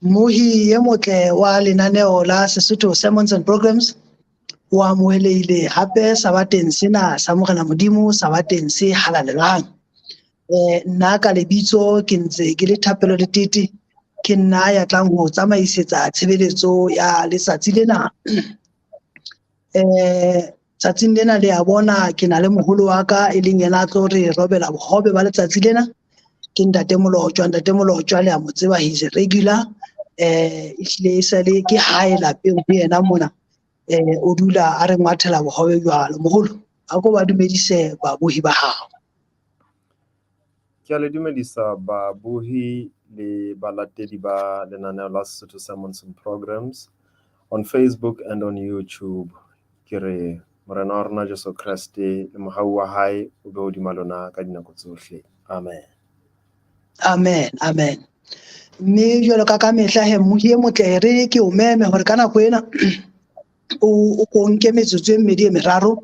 Mmohi e motle wa lenaneo la Sesotho Sermons and Programs o amohelehile hape sabateng sena sa Morena Modimo, sabateng se halalelang. Nna ka lebitso ke ntse ke le Thapelo Letete, ke nna ya tlang ho tsamaisetsa tshebeletso ya letsatsi lena. Tsatsing lena le a bona ke na le moholo wa ka e leng yena a tlo re robela bohobe ba letsatsi lena, ke Ntate Molotjwa. Ntate Molotjwa le a mo tseba, he's a regular, ehlile e sale ke hae lapeng ho yena mona, o dula a re ngwathela bohobe jwalo. Moholo, a ko ba dumedise babohi ba hao. Ke a le dumedisa babohi le balatedi ba lenaneo la Sesotho Sermons and Programs on Facebook and on YouTube. Ke re Morena wa rona Jesu Kreste le mohau wa hae o be hodima lona ka dinako tsohle. Amen. Amen, amen. Mme jwalo ka mehla he mmohi e motle re ke o meme hore ka nako ena o ko nke metsotso e mmedi e meraro,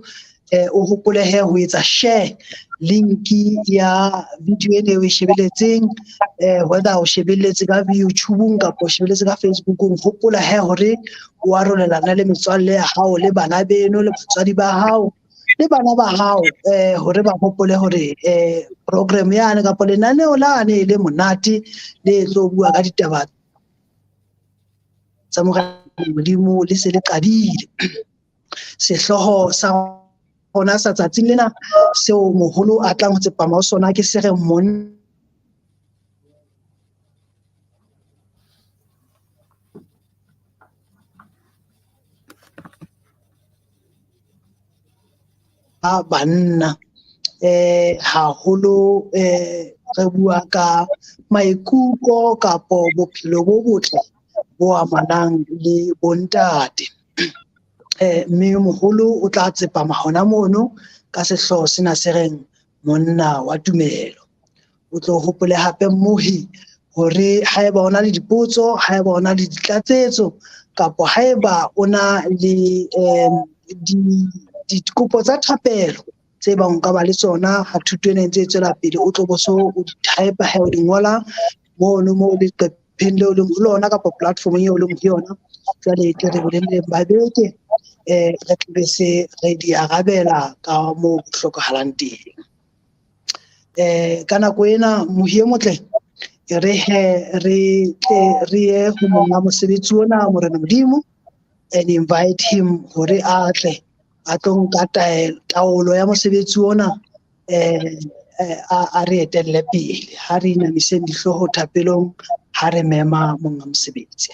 o hopole he ho etsa share link ya video ene o e shebeletseng, whether o shebelletse ka YouTube-ong kapa o shebelletse ka Facebook-ong. Hopola he hore o arolelana le metswalle ya hao le bana beno le batswadi ba hao le bana ba hao, hore ba hopole hore program yane kapa lenaneo lane le monate le tlo bua ka ditaba tsa Morena Modimo le se le qadile. Sehlooho sa rona sa tsatsing lena seo moholo a tlang ho tsepama ho sona ke se reng monna banna, haholo re bua ka maikutlo kapo bophelo bo botle bo amanang le bontate. Mme moholo o tla tsepama hona mono ka sehlooho sena se reng monna wa tumelo. O tlo hopole hape mmohi hore haeba o na le dipotso, haeba o na le ditlatsetso, kapa haeba o na le dikopo tsa thapelo tse bang o ka ba le tsona ha thuto ena e ntse e tswela pele, o tlo bo so o di type ha o di ngola mono mo leqepheng leo leng ho lona kapa platformong eo leng ho yona. Jwale ke re bolelleng ba beke, re tla be se re di arabela ka moo ho hlokahalang teng. Ka nako ena mohi e motle re he re tle re ye ho monga mosebetsi ona Morena Modimo and invite him hore a tle a tlo nka taolo ya mosebetsi ona, a re etelle pele. Ha re inamiseng dihlooho thapelong ha re mema monga mosebetsi.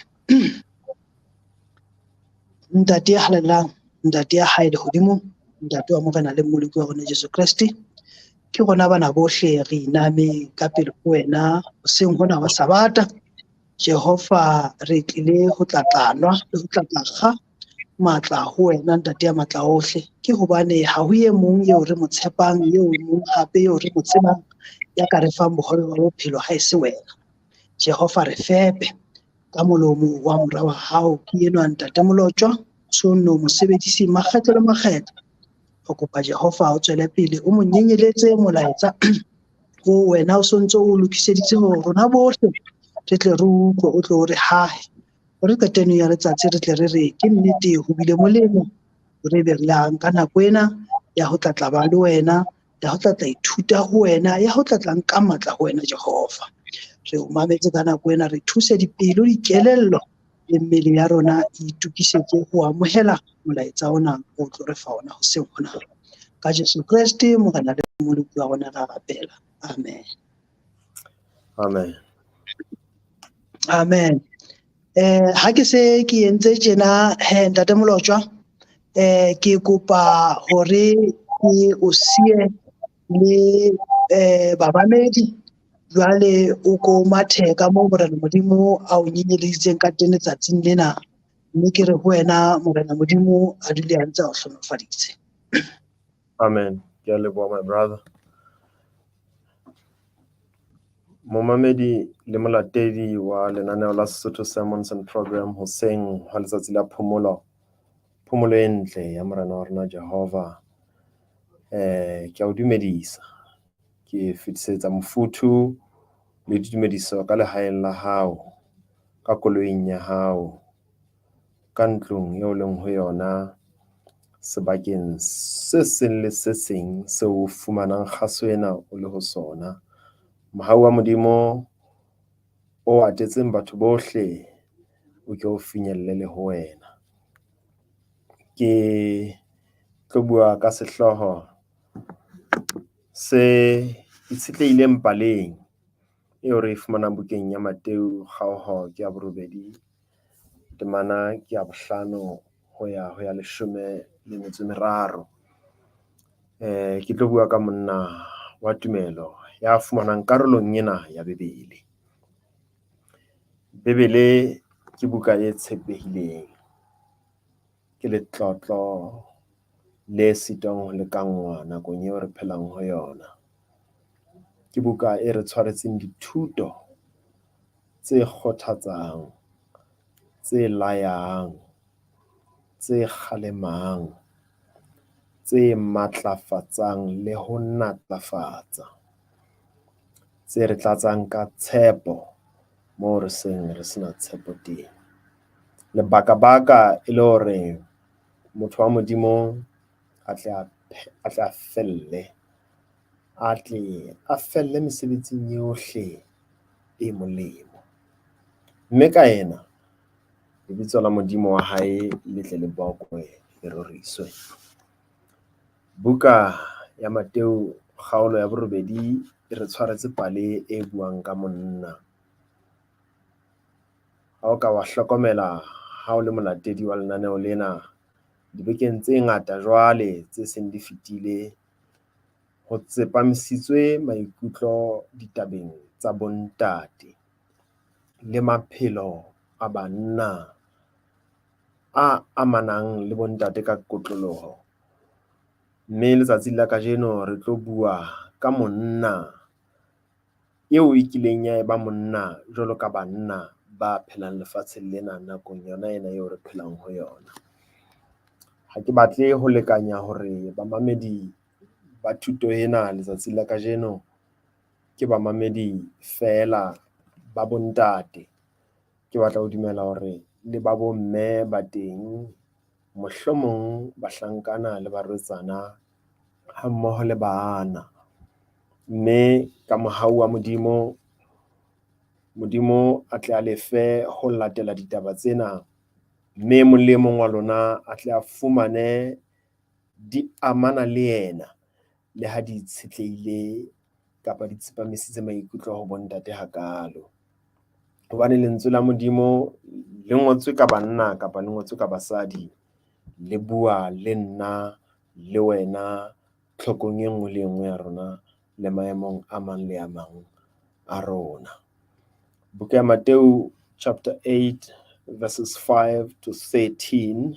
Ntate ya halalelang, Ntate ya hae lehodimong, Ntate wa Morena le Mmoloki wa rona Jesu Kreste, ke rona bana bohle re iname ka pele ho wena hoseng hona wa Sabata. Jehova, re tlile ho tla tlanwa le ho tla kga matla ho wena Ntate ya matla ohle. Ke hobane ha ho e mong eo re mo tshepang, eo mong hape eo re mo tsebang ya ka re fang bohobe ba bophelo ha e se wena. Jehova, re fepe ka molomo wa mora wa hao, ke enwa Ntate Molotjwa, so no mo sebedise makgetlo le makgetlo. Re kopa Jehova o tswele pele o mo nyenyeletse molaetsa o wena o sontso o lokiseditse hore rona bohle re tle re utlwe, o tlo re hahe hore qetellong ya letsatsi re tle re re ke nnete ho bile molemo hore ebe re la nka nako ena ya ho tla ba le wena, ya ho tla ithuta ho wena, ya ho tla nka matla ho wena Jehova. Re o mametse ka nako ena, re thuse dipelo, dikelello le mmele ya rona e itukisetse ho amohela molaetsa ona o tlo re fa ona hoseng hona. Ka Jesu Kreste Morena le Mmoloki wa rona ra rapela. Amen. Amen. Amen. Ha ke se ke entse tjena he Ntate Molotjwa, ke kopa hore ke o siye le babamedi jwale o ko mathe ka moo Morena Modimo a o nyenyeleditseng ka teng letsatsing lena, mme ke re ho wena Morena Modimo a dule a ntse a o hlohonolofaditse. Amen. Ke a leboha my brother. Momamedi le molatedi wa lenaneo la Sesotho Sermons and Program hoseng hwa letsatsi la phomolo, phomolo e ntle ya Morena wa rona Jehova. Ke a o dumedisa, ke fetisetsa mofuthu le ditumediso ka lehaeng la hao. Ka koloing ya hao, ka ntlong eo leng ho yona, sebakeng se seng le se seng seo o fumanang kgaso ena o le ho sona. Mohau wa Modimo o atetseng batho bohle o ke o finyelle le ho wena. Ke tlo bua ka sehlooho se itshetlehileng paleng eo re e fumanang bukeng ya Mateu kgaoho ke ya borobedi, temana ke ya bohlano ho ya ho ya leshome le metso e meraro. Ke tlo bua ka monna wa tumelo ya fumanwang karolong ena ya Bebele. Bebele ke buka e tshepehileng, ke letlotlo le sitwang ho lekanngwa nakong eo re phelang ho yona. Ke buka e re tshwaretseng dithuto tse kgothatsang, tse layang, tse kgalemang, tse matlafatsang le ho natlafatsa, tse re tlatsang ka tshepo moo re seng re sena tshepo teng. Lebaka-baka e le hore motho wa Modimo a tle a felle, a tle a felle mesebetsing yohle e molemo. Mme ka ena, lebitso la Modimo wa hae le tle le bokwe, le roriswe. Buka ya Mateu kgaolo ya borobedi e re tshwaretse pale e buang ka monna. Ha o ka wa hlokomela ha o le molatedi wa lenaneo lena, dibekeng tse ngata jwale tse seng di fetile, ho tsepamisitswe maikutlo ditabeng tsa bontate le maphelo a banna a amanang le bontate ka kotloloho. Mme letsatsing la kajeno re tlo bua ka monna eo e kileng ya eba monna jwalo ka banna ba phelang lefatsheng lena nakong yona ena eo re phelang ho yona. Ha ke batle ho lekanya hore bamamedi ba thuto ena letsatsing la kajeno ke bamamedi feela ba bontate. Ke batla ho dumela hore le ba bomme ba teng, mohlomong bahlankana le barwetsana ha mmoho le bana. Mme ka mohau wa Modimo, Modimo a tle a lefe ho latela ditaba tsena, mme e mong le e mong wa lona a tle a fumane di amana le yena le ha di itshetlehile kapa di tsepamisitse maikutlo ho bontate hakalo. Hobane lentswe la Modimo le ngotswe ka banna kapa le ngotswe ka basadi, le bua le nna le wena tlhokong e nngwe le e nngwe ya rona le maemong a mang le a mang a rona. Buka ya Mateu chapter 8 verses 5 to 13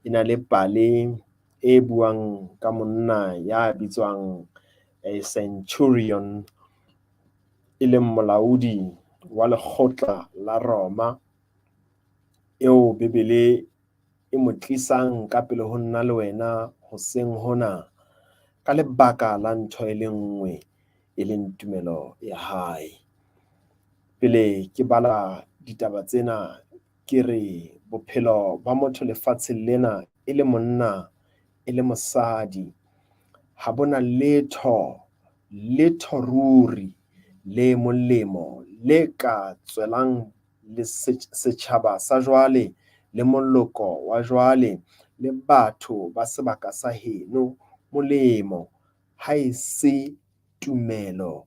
e na le pale e buang ka monna ya bitswang a centurion, e leng molaodi wa lekgotla la Roma, eo Bebele e mo tlisang ka pele ho nna le wena hoseng hona ka lebaka la ntho e le nngwe, e leng tumelo ya hae. Pele ke bala ditaba tsena, ke re bophelo ba motho lefatsheng lena e le monna, e le mosadi, ha bona letho, letho ruri le molemo le ka tswelang le setjhaba sa jwale le moloko wa jwale le batho ba sebaka sa heno molemo, ha e se tumelo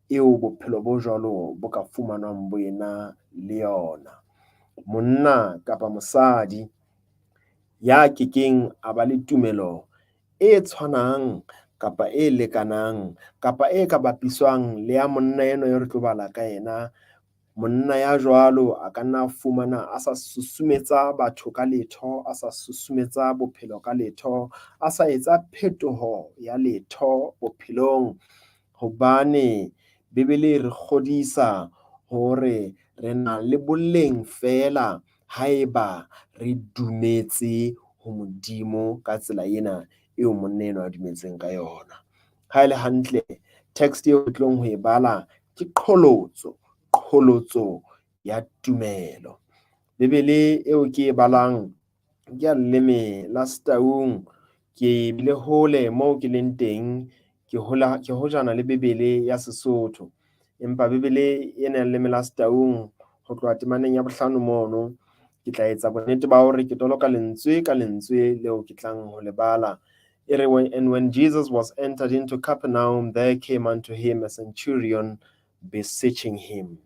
eo bophelo bo jwalo bo ka fumanwang bo ena le yona. Monna kapa mosadi ya kekeng a ba le tumelo e tshwanang kapa e lekanang kapa e ka bapiswang le ya monna enwa eo re tlo bala ka yena, monna ya jwalo a ka nna fumana a sa susumetsa batho ka letho, a sa susumetsa bophelo ka letho, a sa etsa phetoho ya letho bophelong. Hobane Bebele e re kgodisa hore re na le boleng feela haeba re dumetse ho Modimo ka tsela ena eo monna enwa a dumetseng ka yona. Ha e le hantle, text eo re tlong ho e bala ke qholotso, qholotso. ya tumelo. Bibele eo ke e balang ke ya leleme la Setaung, ke bile hole moo ke leng teng, ke hola ke hojana le Bibele ya Sesotho. Empa Bibele ena ya leleme la Setaung ho tloha temaneng ya bohlano mono, ke tla etsa bonnete ba hore ke toloka lentswe ka lentswe leo ke tlang ho le bala. E re, "And when Jesus was entered into Capernaum, there came unto him a centurion beseeching him."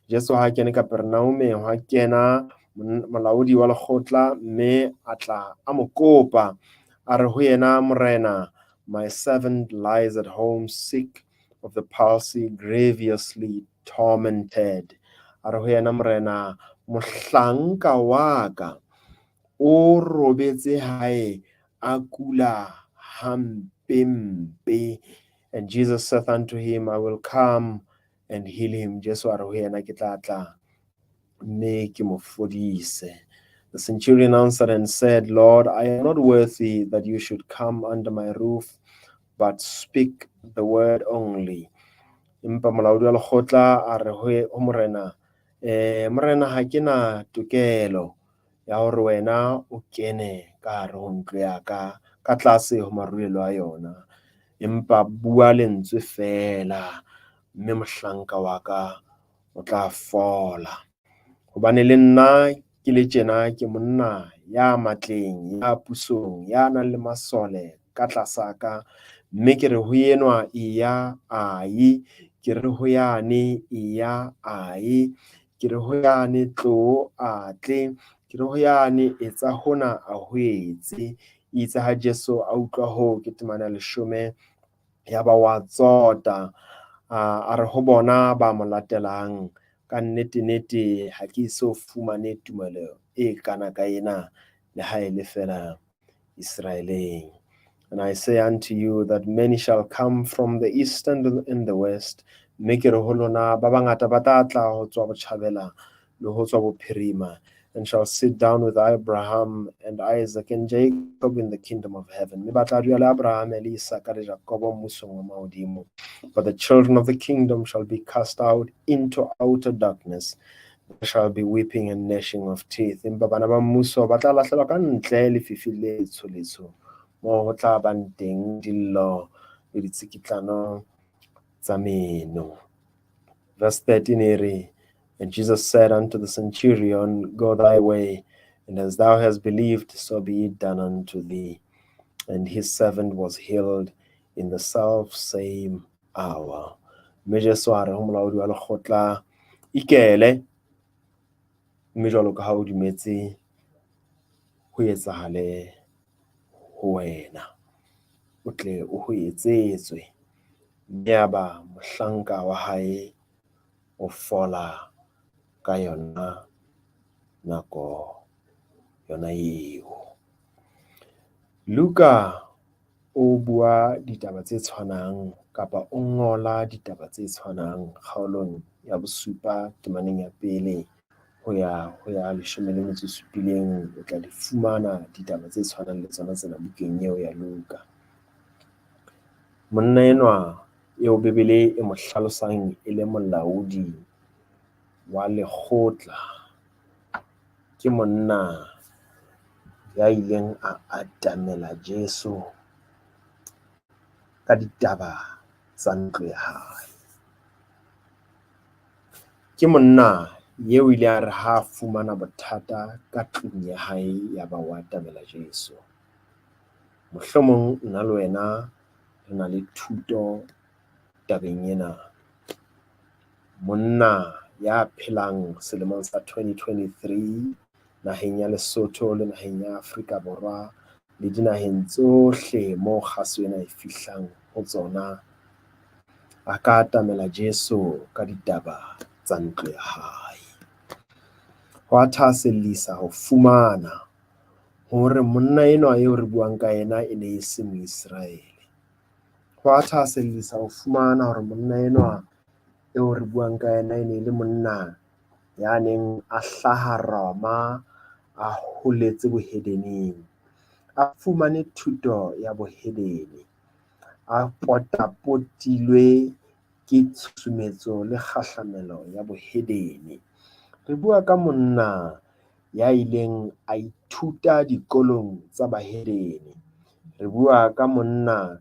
Jesu ha kene Capernaum, ha kena molaodi wa lekgotla, mme a tla a mo kopa, a re ho yena, "Morena, my servant lies at home sick of the palsy, grievously tormented." A re ho yena, "Morena, mohlanka wa ka o robetse hae a kula hampempe." And Jesus saith unto him, "I will come and heal him." Jesu a re ho yena, "Ke tla tla mme ke mo fodise." The centurion answered and said, "Lord, I am not worthy that you should come under my roof, but speak the word only. Empa molaodi wa lekgotla a re ho morena, "Morena, ha ke na tokelo ya hore wena o kene ka hare ho ntlo ya ka, ka tlase ho marulelo a yona. Empa bua lentswe feela, mme mohlanka wa ka o tla fola. Hobane le nna ke le tjena ke monna ya matleng, ya pusong, ya nang le masole ka tlasa ka, mme ke re ho enwa eya, a ye, ke re ho yane eya, a ye, ke re ho yane tlo, a tle, ke re ho yane etsa hona, a ho etse." Itse ha Jesu a utlwa hoo, ke temana ya 10, ya ba wa tsota, a re ho bona ba mo latelang, "Ka nnete-nnete ha ke eso fumane tumelo e kana ka ena, le ha e le feela Israeleng. And I say unto you that many shall come from the east and the west. Mme ke re ho lona, ba bangata ba tla tla ho tswa botjhabela le ho tswa bophirima, and shall sit down with Abraham and Isaac and Jacob in the kingdom of heaven. Mme ba tla dula le Abraham le Isaka le Jakobo mmusong wa mahodimo. But the children of the kingdom shall be cast out into outer darkness. There shall be weeping and gnashing of teeth. Empa bana ba mmuso ba tla lahlelwa ka ntle lefifing le letsho-letsho, moo ho tla bang teng dillo le ditsikitlano tsa meno. Verse 13 e re, And Jesus said unto the centurion, "Go thy way, and as thou hast believed, so be it done unto thee." And his servant was healed in the self same hour. Mme Jesu a re ho molaodi wa lekgotla, "Ikele, mme jwalo ka ha o dumetse, ho etsahale ho wena, o tle o ho etsetswe." Mme yaba mohlanka wa hae o fola ka yona nako yona eo. Luka o bua ditaba tse tshwanang kapa o ngola ditaba tse tshwanang kgaolong ya bosupa temaneng ya 1 ho ya ho ya 17, o tla di fumana ditaba tse tshwanang le tsona tsena bukeng eo ya Luka. Monna enwa eo Bibele e mo hlalosang e le molaodi wa lekgotla, ke monna ya ileng a atamela Jesu ka ditaba tsa ntlo ya hae. Ke monna eo ile a re ha a fumana bothata ka tlung ya hae, ya ba wa atamela Jesu. Mohlomong nna le wena re na le thuto tabeng ena. Monna ya phelang selemong sa 2023 naheng ya Lesotho le naheng ya Afrika Borwa le dinaheng tsohle moo kgaso ena e fihlang ho tsona, a ka atamela Jesu ka ditaba tsa ntlo ya hae. Ho a thahasellisa ho fumana hore monna enwa eo re buang ka yena e ne e se Moiseraele. Ho a thahasellisa ho fumana hore monna enwa eo re buang ka yena e ne e le monna ya neng a hlaha Roma, a holetse bohedeneng, a fumane thuto ya bohedene, a potapotilwe ke tshusumetso le kgahlamelo ya bohedene. Re bua ka monna ya ileng a ithuta dikolong tsa bahedene. Re bua ka monna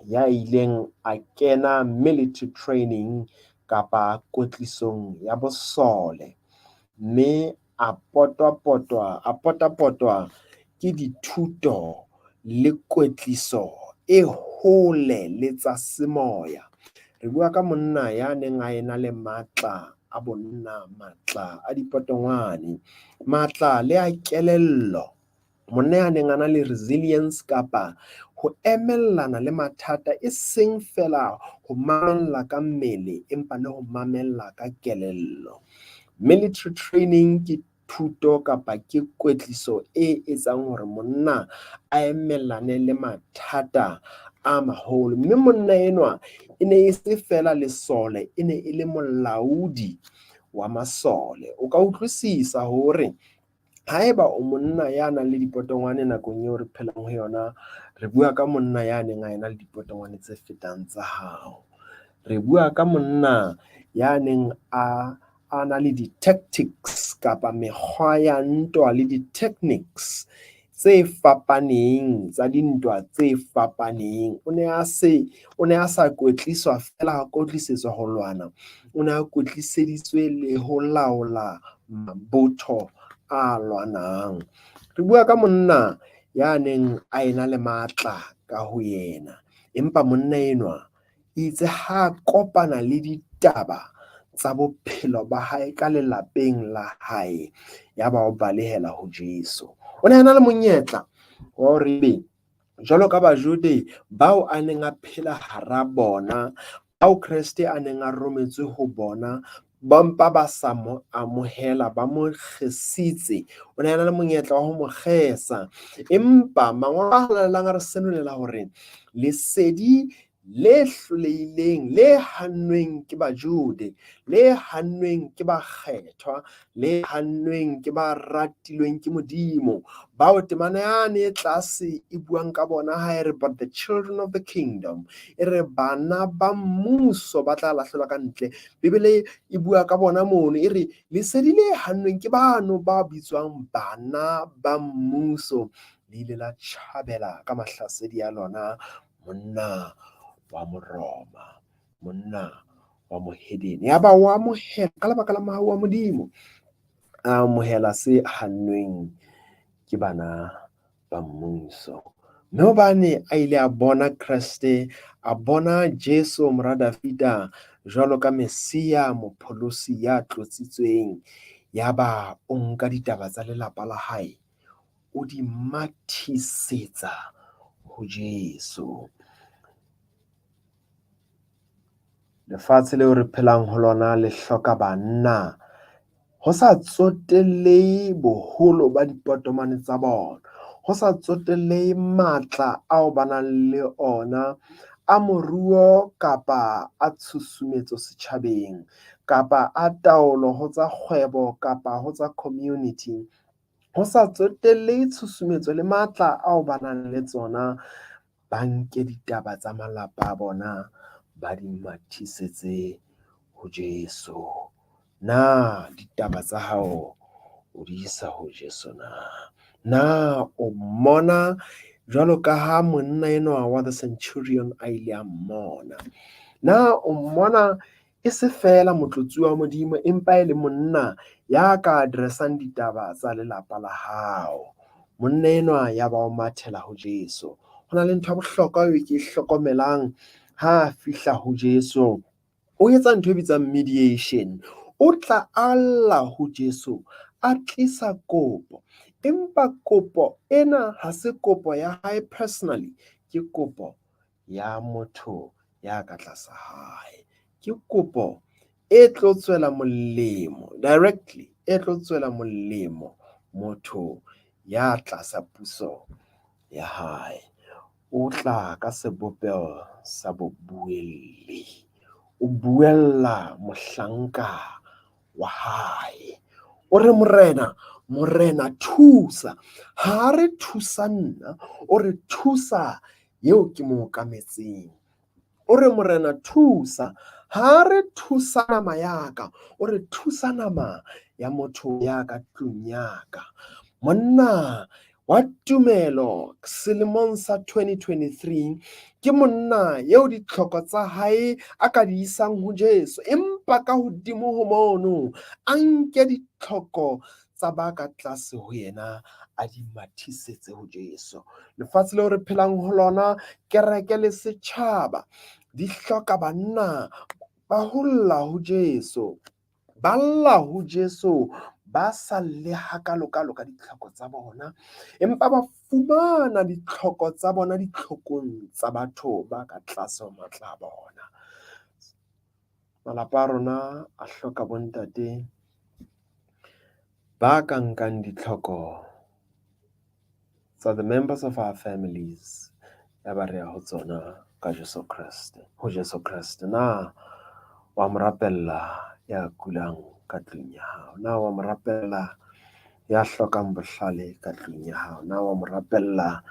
ya ileng a kena military training kapa kwetlisong ya bosole, mme a potapotwa ke dithuto le kwetliso e hole le tsa semoya. Re bua ka monna ya neng a ena le matla a bonna, matla a dipotongwane, matla le a kelello. Monna ya neng a na le resilience kapa ho emellana le mathata, e seng feela ho mamella ka mmele empa le ho mamella ka kelello. Military training ke thuto kapa ke kwetliso e etsang hore monna a emellane le mathata a maholo. Mme monna enwa e ne e se feela lesole, e ne e le molaodi wa masole. O ka utlwisisa hore haeba o monna ya nang le dipotongwane nakong eo re phelang ho yona, re bua ka monna ya neng a ena le dipotongwane tse fetang tsa hao. Re bua ka monna ya neng a na le di-tactics kapa mekgwa ya ntwa le di-techniques tse fapaneng tsa dintwa tse fapaneng. O ne a sa kwetliswa feela, a kwetlisetswa ho lwana, o ne a kwetliseditswe le ho laola mabotho a lwanang. Re bua ka monna ya neng a ena le matla ka ho yena, empa monna enwa itse ha kopana le ditaba tsa bophelo ba hae ka lelapeng la hae, yaba o balehela ho Jesu. O ne a na le monyetla wa hore ebe jwalo ka Bajude bao a neng a phela hara bona, bao Kreste a neng a rometswe ho bona, ba mpa ba sa mo amohela, ba mo kgesitse. O ne a na le monyetla wa ho mo kgesa, empa mangolo a halalelang a re senolela hore lesedi le hlolehileng, le hannweng ke Bajude, le hannweng ke bakgethwa, le hannweng ke ba ratilweng ke Modimo, bao temana yane e tlase e buang ka bona ha e re but the children of the kingdom, e re bana ba mmuso ba tla lahlelwa ka ntle. Bibele e bua ka bona mono, e re lesedi le hannweng ke bano ba bitswang bana ba mmuso le ile la tjhabela ka mahlasedi a lona monna wa Moroma, monna wa mohedene. Yaba o amohela ka lebaka la mohau wa Modimo, a amohela se hannweng ke bana ba mmuso. Mme hobane a ile a bona Kreste, a bona Jesu mora Davida jwalo ka Messia, mopholosi ya tlotsitsweng, yaba o nka ditaba tsa lelapa la hae, o di mathisetsa ho Jesu. Lefatshe leo re phelang ho lona le hloka banna, ho sa tsotellehe boholo ba dipotomane tsa bona, ho sa tsotellehe matla ao ba nang le ona a moruo kapa a tshusumetso setjhabeng, kapa a taolo ho tsa kgwebo kapa ho tsa community. Ho sa tsotellehe tshusumetso le matla ao ba nang le tsona, ba nke ditaba tsa malapa a bona, ba di mathisetse ho Jesu. Na ditaba tsa hao o di isa ho Jesu na? Na o mmona jwalo ka ha monna enwa wa the centurion a ile a mmona? Na o mmona e se feela motlotsuwa wa Modimo, empa e le monna ya ka addressang ditaba tsa lelapa la hao? Monna enwa ya ba o mathela ho Jesu. Ho na le ntho ya bohlokwa eo ke e hlokomelang ha a fihla ho Jesu. O etsa ntho e bitswang mediation. O tla alla ho Jesu, a tlisa kopo. Empa kopo ena ha se kopo ya hae personally, ke kopo ya motho ya ka tlasa hae. Ke kopo e tlo tswela molemo directly, e tlo tswela molemo motho ya tlasa puso ya hae. O tla ka sebopeho sa bobuelli, o buella mohlanka wa hae. O re Morena, Morena thusa. Ha re thusa nna, o re thusa eo ke mo okametseng. O re Morena thusa. Ha re thusa nama ya ka, o re thusa nama ya motho ya ka tlung ya ka. Monna wa tumelo selemong sa 2023 ke monna eo ditlhoko tsa hae a ka di isang ho Jesu, empa ka hodimo ho mono a nke ditlhoko tsa ba ka tlase ho yena a di mathisetse ho Jesu. Lefatshe leo re phelang ho lona, kereke le setjhaba di hloka banna ba ho lla ho Jesu, ba lla ho Jesu, ba sa lle hakalokalo ka ditlhoko tsa bona, empa ba fumana ditlhoko tsa bona ditlhokong tsa batho ba ka tlase ho matla a bona. Malapa a rona a hloka bontate ba ka nkang ditlhoko tsa the members of our families ya ba re ya ho tsona ka Jesu Kreste, ho Jesu Kreste. Na wa mo rapella ya kulang ka tlung ya hao? Na wa mo rapella ya hlokang bohlale ka tlung ya hao? Na wa mo rapella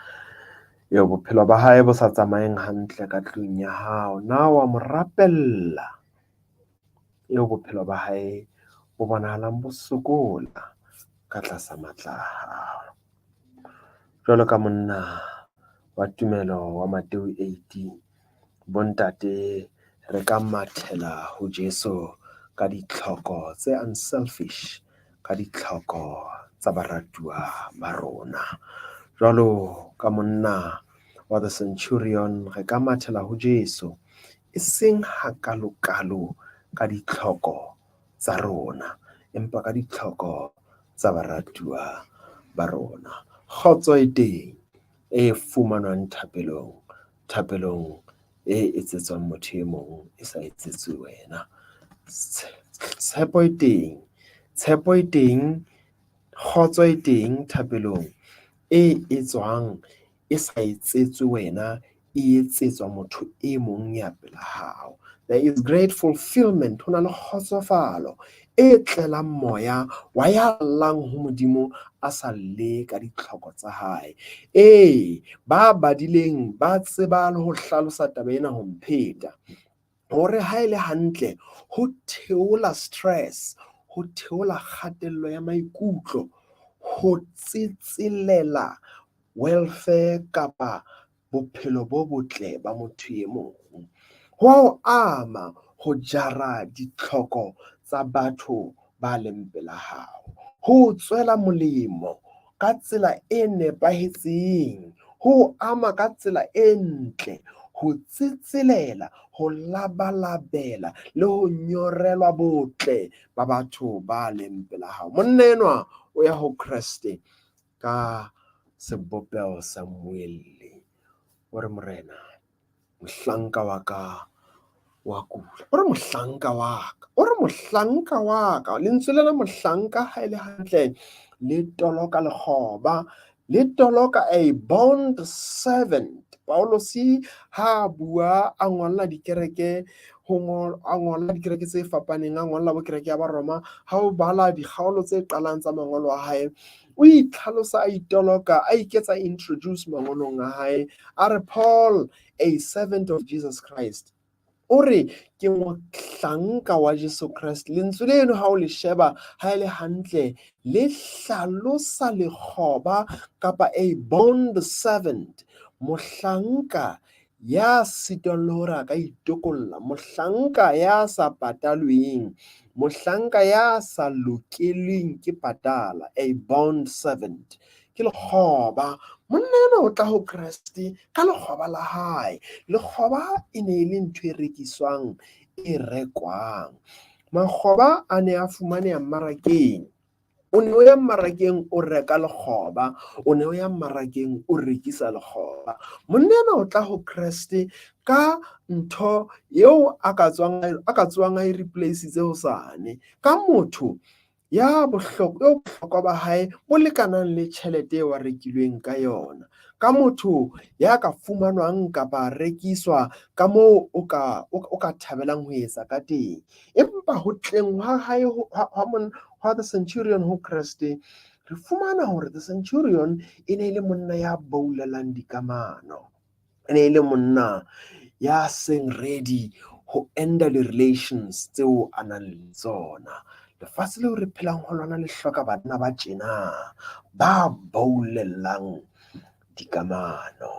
eo bophelo ba hae bo sa tsamayeng hantle ka tlung ya hao? Na wa mo rapella eo bophelo ba hae bo bonahalang bo sokola ka tlasa matla a hao? Jwalo ka monna wa tumelo wa Mateo 18, bontate re ka mathela ho Jesu ka ditlhoko tse unselfish, ka ditlhoko tsa baratuwa ba rona. Jwalo ka monna wa the centurion, re ka mathela ho Jesu e seng hakalokalo ka ditlhoko tsa rona, empa ka ditlhoko tsa baratuwa ba rona. Kgotso e teng e fumanwang thapelong, thapelong e etsetswang motho e mong e sa etsetswe wena. Tshepo e teng, tshepo e teng, kgotso e teng thapelong e etswang e sa etsetswe wena, e etsetswa motho e mong ya pela hao. There is great fulfillment, ho na le kgotsofalo e tlelang moya wa ya llang ho Modimo a sa lle ka ditlhoko tsa hae. Ee, ba badileng ba tseba le ho hlalosa taba ena ho mpheta, hore ha e le hantle ho theola stress, ho theola kgatello ya maikutlo, ho tsetselela welfare kapa bophelo bo botle ba motho e mong. Ho a o ama ho jara ditlhoko tsa batho ba leng pela hao, ho tswela molemo ka tsela e nepahetseng, ho ama ka tsela e ntle, ho tsetselela, ho labalabela le ho nyorelwa botle ba batho ba leng pela hao. Monna enwa o ya ho Kreste ka sebopeho sa mmuelli. O re, Morena, mohlanka wa ka wa kula. O re mohlanka wa ka, o re mohlanka wa ka. Lentswe lena mohlanka ha e le hantle le toloka lekgoba, le toloka a bond servant. Paulosi ha bua a ngolla dikereke, ho a ngolla dikereke tse fapaneng, a ngolla bo kereke ya Baroma, ha o bala dikgaolo tse qalang tsa mangolo a hae, o itlhalosa a itoloka, a iketsa introduce mangolong a hae, a re Paul, a servant of Jesus Christ. O re ke mohlanka wa Jesu Kreste. Lentswe leno ha o le sheba ha e le hantle le hlalosa lekgoba kapa a bond servant, mohlanka ya sitwang le hore a ka itokolla, mohlanka ya sa patalweng, mohlanka ya sa lokelweng ke patala, a bond servant. Ke lekgoba. Monna enwa o tla ho Kreste ka lekgoba la hae. Lekgoba e ne e le ntho e rekiswang, e rekwang. Makgoba a ne a fumaneha mmarakeng. O ne o ya mmarakeng o reka lekgoba, o ne o ya mmarakeng o rekisa lekgoba. Monna enwa o tla ho Kreste ka ntho eo a ka tswang a e replace-itse hosane, ka motho ya bohlokwa, bohlokwa ba hae bo lekanang le tjhelete eo a rekilweng ka yona, ka motho ya ka fumanwang kapa rekiswa ka moo o ka thabelang ho etsa ka teng. Empa ho tleng ha hae ha the centurion ho Kreste, re fumana hore the centurion e ne e le monna ya boulelang dikamano, e ne e le monna ya seng ready ho enda di-relations tseo a nang le tsona. Lefatshe leo re phelang ho lona le hloka banna ba tjena, ba boulellang dikamano.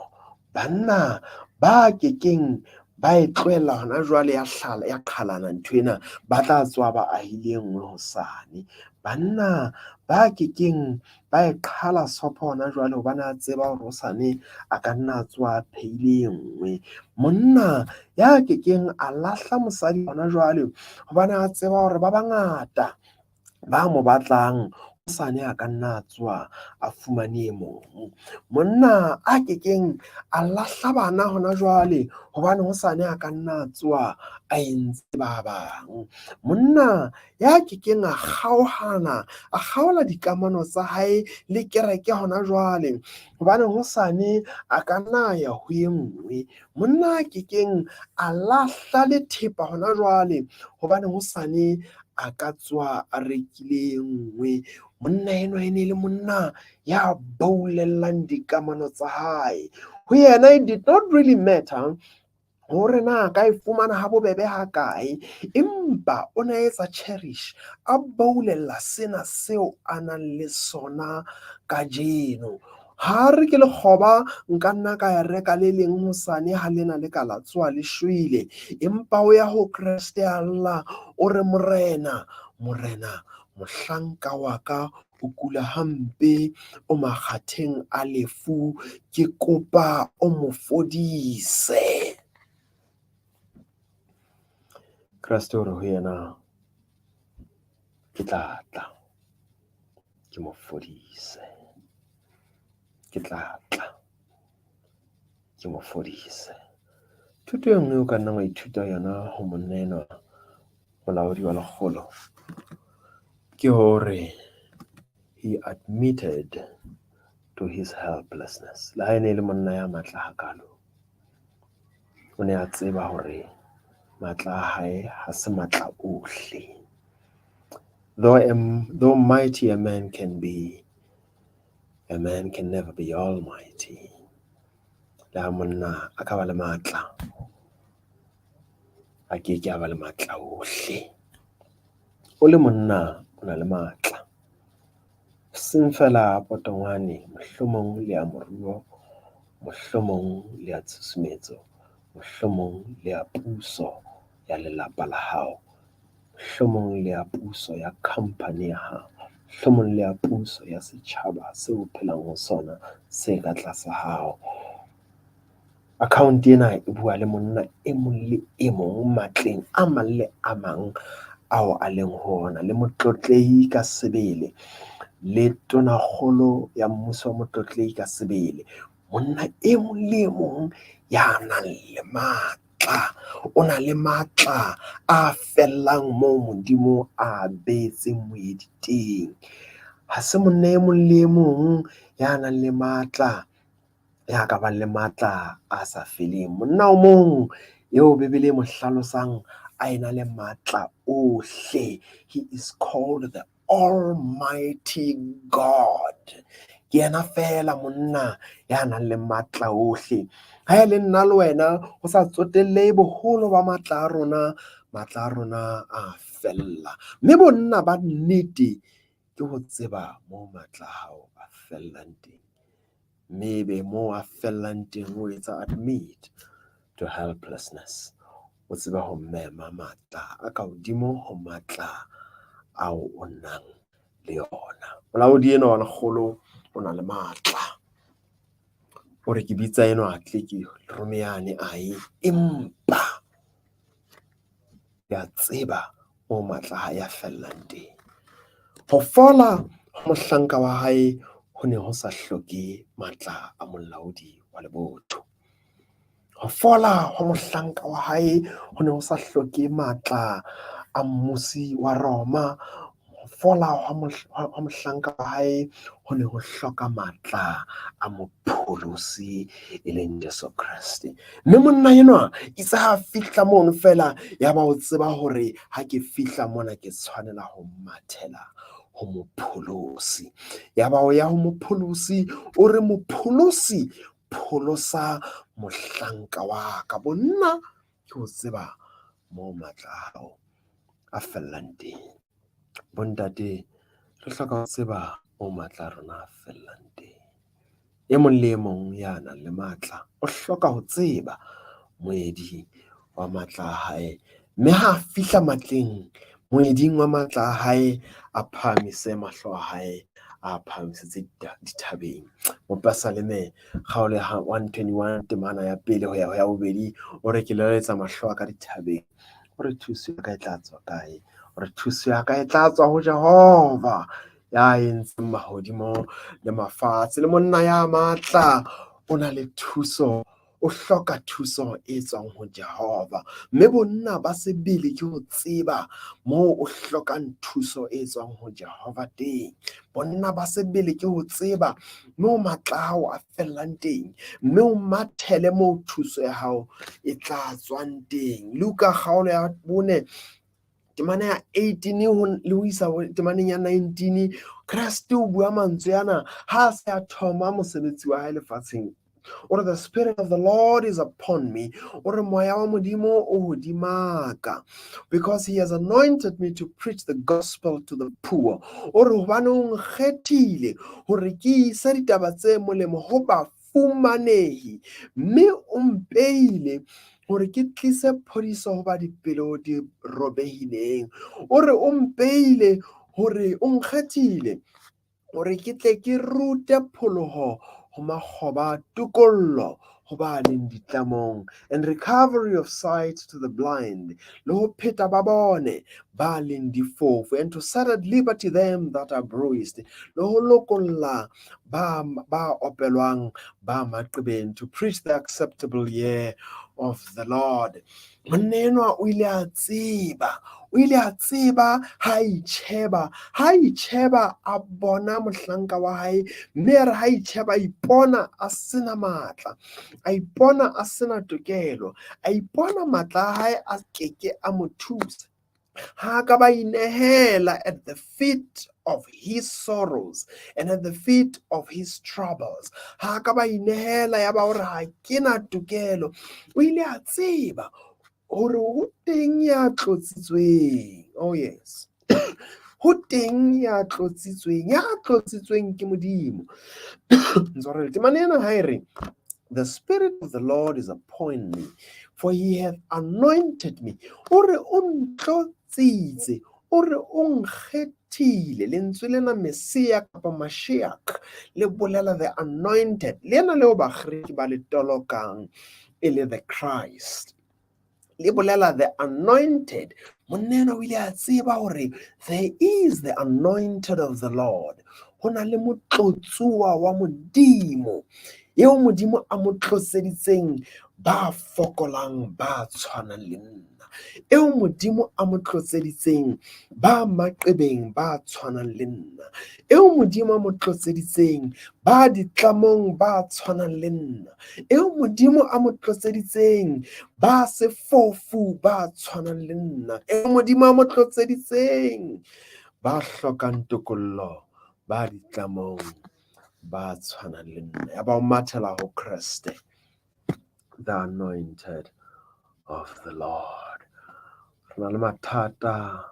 Banna ba kekeng ba e tlohella hona jwale ya hlala ya qhalana nthwena, ba tla tswa ba ahile e nngwe hosane. Banna ba kekeng ba e qhala sopho hona jwale hobane a tseba hore hosane a ka nna a tswa a phehile e nngwe. Monna ya kekeng a lahla mosadi hona jwale hobane a tseba hore ba bangata ba mo batlang, hosane a ka nna a tswa a fumane e mong. Monna a kekeng a lahla bana hona jwale hobane hosane a ka nna a tswa a entse ba bang. Monna ya kekeng a kgaohana, a kgaola dikamano tsa hae le kereke hona jwale hobane hosane a ka nna ya ho e nngwe. Monna a kekeng a lahla le thepa hona jwale hobane hosane a ka tswa a rekile e nngwe. Monna enwa e ne le monna ya boulellang dikamano tsa hae. Ho yena it did not really matter hore na ka e fumana ha bobebe ha kae, empa o ne a etsa cherish, a boulella sena seo a nang le sona kajeno. Ha re ke lekgoba nka nna ka ya reka le leng hosane ha lena le ka la tsoha le shwele, empa o ya ho Kreste a lla, o re Morena, Morena, mohlanka wa ka o kula hampe, o makgatheng a lefu, ke kopa o mo fodise. Kreste o re ho yena, ke tla tla, ke mo fodise. Ke tla tla, ke mo fodise. Thuto e nngwe o ka nnang wa ithuta yona ho monna enwa, molaodi wa lekgolo, ke hore he admitted to his helplessness. Le ha e ne e le monna ya matla hakalo, o ne a tseba hore matla a hae ha se matla ohle. Though mighty a man can be, a man can never be almighty. Le ha monna a ka ba le matla, a keke a ba le matla ohle. O le monna o na le matla, seng feela potongwane, mohlomong le ya moruo, mohlomong le ya tshusumetso, mohlomong le ya puso ya lelapa la hao, mohlomong le ya puso ya company ya hao, mohlomong le ya puso ya setjhaba seo o phelang ho sona se ka tlasa hao. Account ena e bua le monna e mong le e mong matleng a mang le a mang ao a leng ho ona, le motlotlehi ka sebele, le tonakgolo ya mmuso wa motlotlehi ka sebele. Monna e mong le e mong ya nang le matla, o na le matla a fellang moo Modimo a beetseng moedi teng. Ha se monna e mong le e mong ya nang le matla, ya ka bang le matla a sa feleng. Monna o mong eo Bibele e mo hlalosang a ena le matla ohle, he is called the Almighty God. Ke yena feela monna ya nang le matla ohle. Ha e le nna le wena, ho sa tsotellehe boholo ba matla a rona, matla a rona a fella. Mme bonna ba nnete ke ho tseba moo matla a hao a fellang teng. Mme ebe moo a fellang teng o etsa admit to helplessness. O tseba ho mema matla a ka hodimo ho matla ao o nang le yona. Molaodi enwa wa lekgolo o na le matla. O re ke bitsa enwa a tle ke rome yane a ye, empa ke a tseba moo matla a hae a fellang teng. Ho fola ho mohlanka wa hae ho ne ho sa hloke matla a molaodi wa lebotho. Ho fola ho mohlanka wa hae ho ne ho sa hloke matla a mmusi wa Roma. Ho fola ho mohlanka wa hae ho ne ho hloka matla a mopholosi e leng Jesu Kreste. Mme monna enwa itse ha fihla mono feela, ya ba o tseba hore ha ke fihla mona ke tshwanela ho mathela ho mopholosi. Ya ba o ya ho mopholosi, o re mopholosi, pholosa mohlanka wa ka. Bonna ke ho tseba moo matla a hao a fellang teng. Bontate, re hloka ho tseba moo matla a rona a fellang teng. E mong le e mong ya nang le matla o hloka ho tseba moedi wa matla a hae, mme ha a fihla matleng, moeding wa matla a hae, a phahamise mahlo a hae, a phahamisitse dithabeng. Mopesaleme kgaolo ya 121 temana ya pele ho ya ho ya bobedi o re, ke lelaletsa mahlo a ka dithabeng, o re thuso ya ka e tla tswa kae? O re thuso ya ka e tla tswa ho Jehova ya entseng mahodimo le mafatshe. Le monna ya matla o na le thuso, o hloka thuso e tswang ho Jehova. Mme bonna ba sebele ke ho tseba moo o hlokang thuso e tswang ho Jehova teng. Bonna ba sebele ke ho tseba moo matla a hao a fellang teng, mme o mathele moo thuso ya hao e tla tswang teng. Luka kgaolo ya 4 temana ya 18 le ho isa temaneng ya 19, Kreste o bua mantswe ana ha a se a thoma mosebetsi wa hae lefatsheng. O re, the Spirit of the Lord is upon me. O re moya wa Modimo o hodima ka, because he has anointed me to preach the gospel to the poor. O re hobane o nkgethile hore ke ise ditaba tse molemo ho bafumanehi, mme o mpeile hore ke tlise phodiso ho ba dipelo di robehileng. O re o mpeile hore o nkgethile hore ke tle ke rute pholoho ho makgoba, tokollo ho ba leng ditlamong, and recovery of sight to the blind, le ho pheta ba bone ba leng difofu, and to set at liberty them that are bruised, le ho lokolla ba opelwang ba maqebeng, to preach the acceptable year of the Lord. Monna enwa o ile a tseba, o ile a tseba ha itjheba, ha itjheba a bona mohlanka wa hae, mme a re ha itjheba a ipona a sena matla, a ipona a sena tokelo, a ipona matla a hae a keke a mo thusa. Ha ka ba inehela at the feet of his sorrows and at the feet of his troubles. Ha ka ba inehela ya ba hore ha ke na tokelo. O ile a tseba hore ho teng ya tlotsitsweng. Oh yes. Ho teng ya tlotsitsweng ke Modimo. Ntshwarele, temana ena ha e re, the Spirit of the Lord is upon me, for he hath anointed me. O re o ntlotsitse, o re o nkgethile. Lentswe lena Messia kapa Mashiach le bolela the anointed. Lena leo Bagriki ba le tolokang e le the Christ. Le bolela the anointed. Monna enwa o ile a tseba hore there is the anointed of the Lord. Ho na le motlotsuwa wa Modimo, eo Modimo a mo tlotseditseng ba fokolang ba tshwanang le nna, eo Modimo a mo tlotseditseng ba maqebeng ba tshwanang le nna, eo Modimo a mo tlotseditseng ba ditlamong ba tshwanang le nna, eo Modimo a mo tlotseditseng ba sefofu ba tshwanang le nna, eo Modimo a mo tlotseditseng ba hlokang tokollo ba ditlamong ba tshwanang le nna. Ya ba o mathela ho Kreste, the anointed of the Lord. Re na le mathata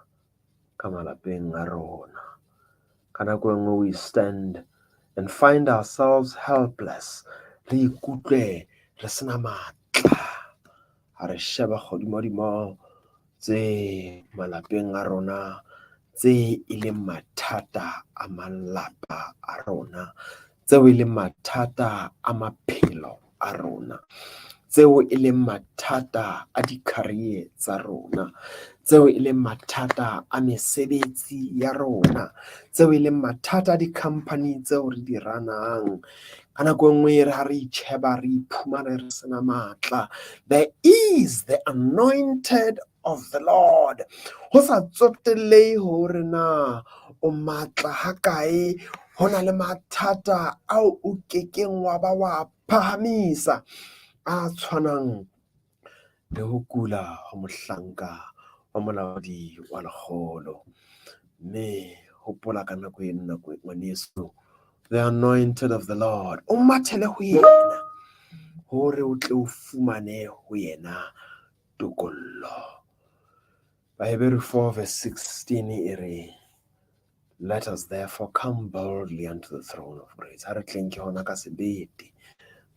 ka malapeng a rona. Ka nako e nngwe we stand and find ourselves helpless. Re ikutlwe re sena matla. Ha re sheba kgodimodimo tse malapeng a rona, tse e leng mathata a malapa a rona, tseo e leng mathata a maphelo a rona, tseo e leng mathata a di-career tsa rona, tseo e leng mathata a mesebetsi ya rona, tseo e leng mathata a di-company tseo re di ranang. Ka nako e nngwe re ha re itjheba re iphumana re sena matla. There is the anointed of the Lord. Ho sa tsotellehe hore na o matla hakae, ho na le mathata ao o kekeng wa ba wa phahamisa, a tshwanang le ho kula ho mohlanka wa molaodi wa lekgolo. Mme hopola ka nako e nako ngwaneso, the anointed of the Lord, o mathele ho yena hore o tle o fumane ho yena tokollo. Baheberu 4 verse 16 e re, "Let us therefore come boldly unto the throne of grace." Ha re tleng ke hona ka sebete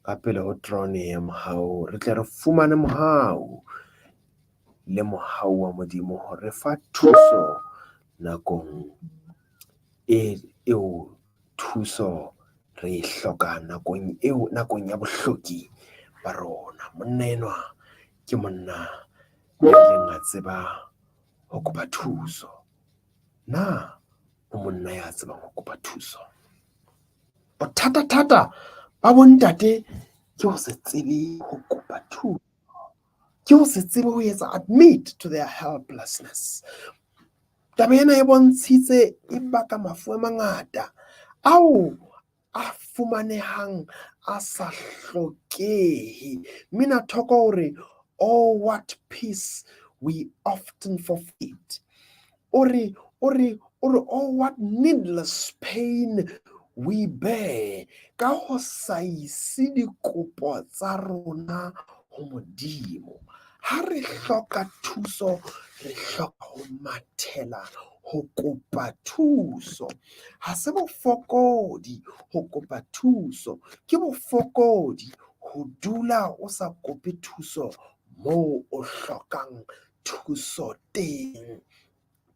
ka pele ho terone ya mohau, re tle re fumane mohau le mohau wa Modimo ho re fa thuso nakong e eo thuso re e hlokang, nakong eo, nakong ya bohloki ba rona. Monna enwa ke monna ya ileng a tseba ho kopa thuso. Na o monna ya tsebang ho kopa thuso? Bothata-thata ba bontate ke ho se tsebe ho kopa thuso, ke ho se tsebe ho etsa admit to their helplessness. Taba ena e bontshitse e baka mafu a mangata ao a fumanehang a sa hlokehe. Mmina thoko hore, "Oh, what peace we often forfeit." O re, "Oh, what needless pain we bear," ka ho sa ise dikopo tsa rona ho Modimo. Ha re hloka thuso, re hloka ho mathela ho kopa thuso. Ha se bofokodi ho kopa thuso, ke bofokodi ho dula o sa kope thuso moo o hlokang thuso teng.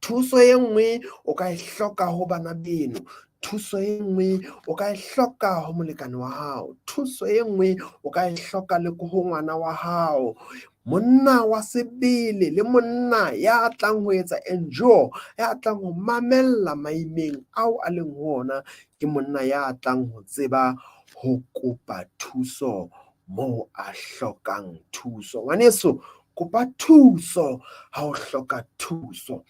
Thuso e nngwe o ka e hloka ho bana beno, thuso e nngwe o ka e hloka ho molekane wa hao, thuso e nngwe o ka e hloka le ho ngwana wa hao. Monna wa sebele le monna ya tlang ho etsa endure, ya tlang ho mamella maimeng ao a leng ho ona, ke monna ya tlang ho tseba ho kopa thuso moo a hlokang thuso. Ngwaneso, kopa thuso ha o hloka thuso.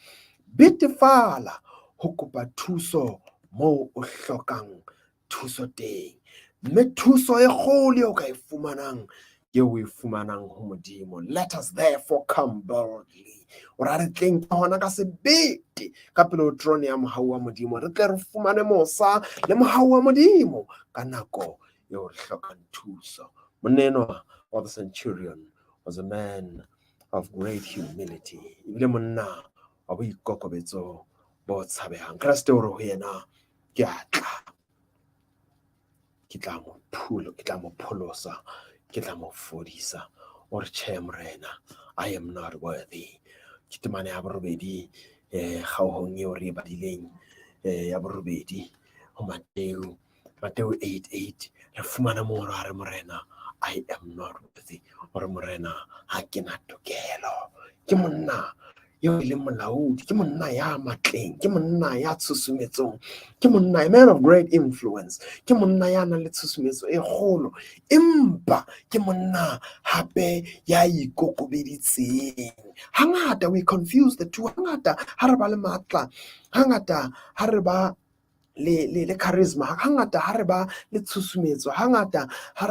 Betefala ho kopa thuso moo o hlokang thuso teng. Mme thuso e kgolo eo ka e fumanang ke o e fumanang ho Modimo. Let us therefore come boldly. O ra re tleng ke hona ka sebete ka pele ho terone ya mohau wa Modimo, re tle re fumane mosa le mohau wa Modimo ka nako eo re hlokang thuso. Monna enwa wa the centurion was a man of great humility. Ebile monna wa boikokobetso bo tshabehang. Kreste o re ho yena, "Ke a tla, ke tla mo pholosa, ke tla mo fodisa." O re, "Tjhe, Morena, I am not worthy." Ke temana ya borobedi kgaohong eo re e badileng, ya borobedi ho Mateo, Mateo 8:8, re fumana moo re re, "Morena, I am not worthy." O re, "Morena, ha ke na tokelo." Ke monna eo e leng molaodi, ke monna ya matleng, ke monna ya tshusumetsong, ke monna, a man of great influence, ke monna ya nang le tshusumetso e kgolo, empa ke monna hape ya ikokobeditseng. Hangata we confuse the two. Hangata ha re ba le matla, hangata ha re ba le charisma, hangata ha re ba le tshusumetso, hangata ha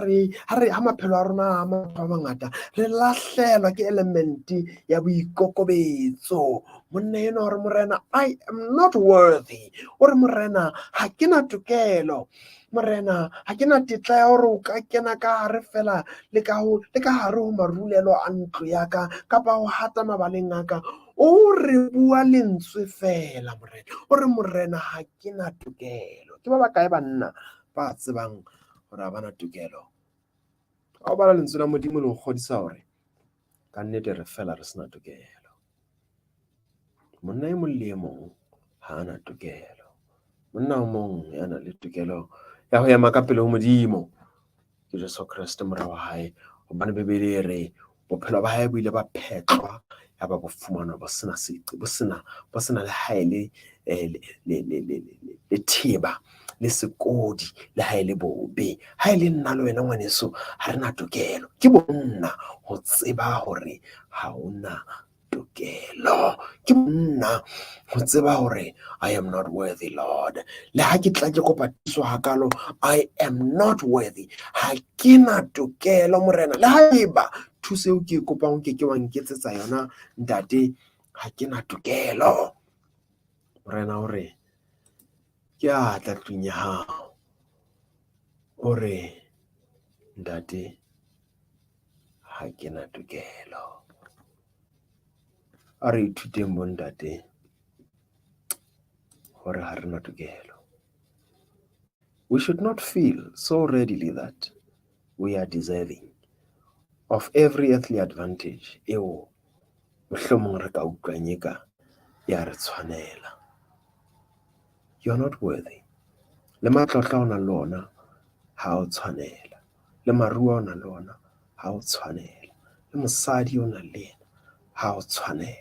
maphelo a rona a batho ba bangata, re lahlelwa ke element ya boikokobetso. Monna enwa o re, "Morena, I am not worthy." O re, "Morena, ha ke na tokelo. Morena, ha ke na tetla ya hore o ka kena ka hare fela le ka ho le ka hare ho marulelo a ntlo ya ka, kapa ho hata mabaleng a ka. O re bua lentswe fela, Morena." O re, "Morena, ha ke na tokelo." Ke ba bakae banna ba tsebang hore ha ba na tokelo? Ha o bala lentswe la Modimo le ho kgodisa hore ka nnete re fela re sena tokelo. Monna e mong le e mong ha ana tokelo. Monna o mong ya nang le tokelo ya ho ema ka pele ho Modimo ke Jesu Kreste, mora wa hae, hobane Bibele e re bophelo ba hae bo ile ba phetlwa, ya ba bo fumanwa bo sena seqi, bo sena le ha e le le theba le sekodi, le ha e le bobe. Ha e le nna le wena, ngwaneso, ha re na tokelo. Ke bonna ho tseba hore ha ona tokelo. Ke monna ho tseba hore I am not worthy, Lord. Le ha ke tla ke kopa thuso hakalo, I am not worthy. Ha ke na tokelo, Morena. Le haeba thuso eo ke e kopang o ke ke wa nketsetsa yona, Ntate, ha ke na tokelo. Morena o re, "Ke a tla tlung ya hao." O re, "Ntate, ha ke na tokelo." A re ithuteng bontate hore ha re na tokelo. We should not feel so readily that we are deserving of every earthly advantage eo mohlomong re ka utlwang eka ya re tshwanela. You are not worthy. Le matlotlo a o nang le ona ha o tshwanela. Le maruo a o nang le ona ha o tshwanela. Le mosadi o nang le yena ha o tshwanela.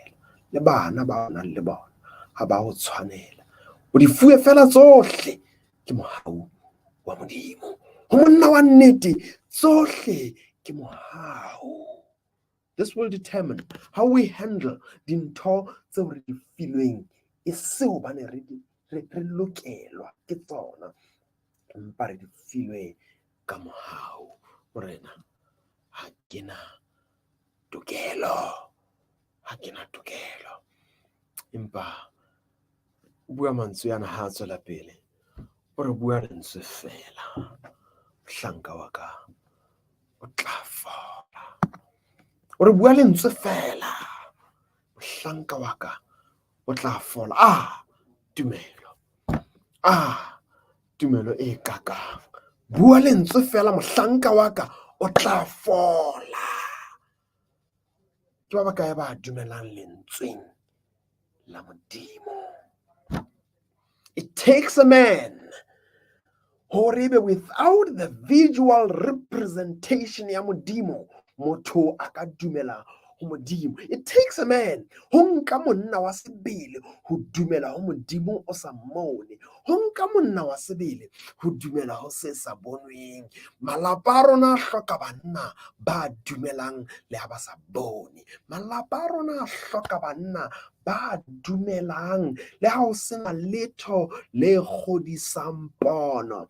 Le bana ba o nang le bona ha ba o tshwanela. O di fuwe fela tsohle ke mohau wa Modimo. Ho monna wa nnete tsohle ke mohau. This will determine how we handle dintho tseo re di filweng e se hobane re lokelwa ke tsona, empa re di filwe ka mohau. Morena, ha ke na tokelo, ha ke na tokelo. Empa o bua mantswe ana ha a tswela pele, o re bua lentswe feela, mohlanka wa ka o tla fola. O re bua lentswe feela, mohlanka wa ka o tla fola. Ah, tumelo, ah, tumelo e kakang. Bua lentswe feela, mohlanka wa ka o tla fola. Ke ba bakae ba dumelang lentsweng la Modimo? It takes a man hore ebe without the visual representation ya Modimo, motho a ka dumela ho Modimo. It takes a man ho nka monna wa sebele ho dumela ho Modimo o sa mmone. Ho nka monna wa sebele ho dumela ho se sa bonweng. Malapa a rona a hloka banna ba dumelang le ha ba sa bone. Malapa a rona a hloka banna ba dumelang le ha ho sena letho le kgodisang pono.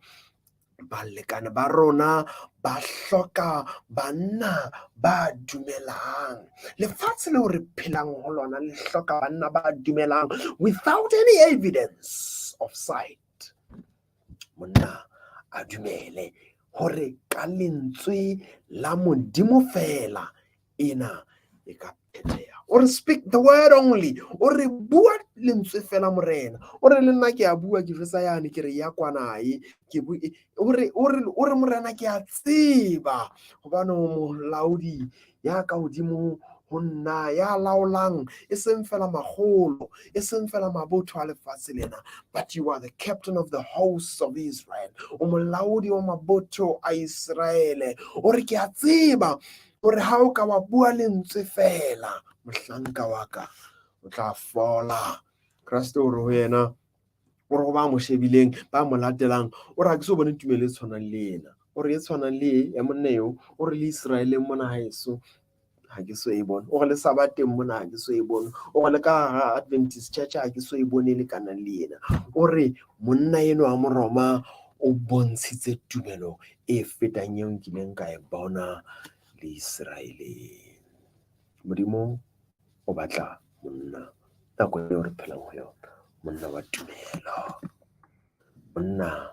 Balekane ba rona ba hloka banna ba dumelang. Lefatshe leo re phelang ho lona le hloka banna ba dumelang without any evidence of sight. Monna a dumele hore ka lentswe la Modimo feela ena e ka phetheha. O re speak the word only. O re bua lentswe fela Morena. O re le nna ke a bua ke jwetsa yane ke re ya kwanae. Ke o re Morena ke a tseba hobane o molaodi ya ka hodimo ho nna, ya laolang e seng fela makgolo, e seng fela mabotho a lefatshe lena, but you are the captain of the hosts of Israel. O molaodi wa mabotho a Israele. O re ke a tseba hore ha o ka wa bua lentswe fela, mohlanka wa ka o tla fola. Kreste o re ho yena, o re ho ba mo shebileng, ba mo latelang, o re ha ke so bone tumelo e tshwanang le ena. O re e tshwanang le e ya monna eo, o re le Israeleng mona haeso ha ke so e bone. O re le Sabateng mona ha ke so e bone. O re le ka hara Adventist Church ha ke so e bone e lekanang le ena. O re monna enwa wa Moroma o bontshitse tumelo e fetang eo nkileng ka e bona le Israeleng. Modimo o batla monna nako eo re phelang ho yona, monna wa tumelo, monna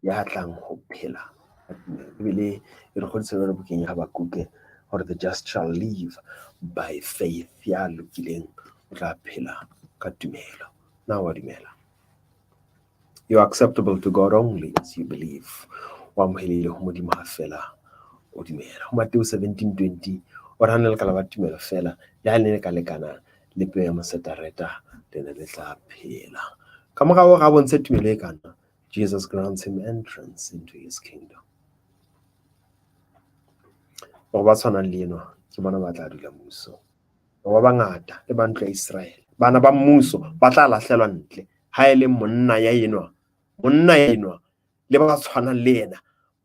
ya tlang ho phela ka tumelo. Ebile e re kgodisa jwalo bukeng ya Habakuke hore the just shall live by faith. Ya lokileng o tla phela ka tumelo. Na wa dumela? You are acceptable to God only as you believe. O amohelehile ho Modimo ha feela o dumela. Ho Mateo 17:20 o re ha ne le ka la ba tumelo feela, le ha le ne ka lekana le peo ya mosetareta, le ne le tla phela. Ka mora hore a bontshe tumelo e kana, Jesus grants him entrance into his kingdom. Hore ba tshwanang le enwa ke bona ba tla dula mmusong. Ba bangata le ba ntlo ya Israele, bana ba mmuso ba tla lahlelwa ntle. Ha e le monna ya enwa, monna enwa le ba tshwanang le yena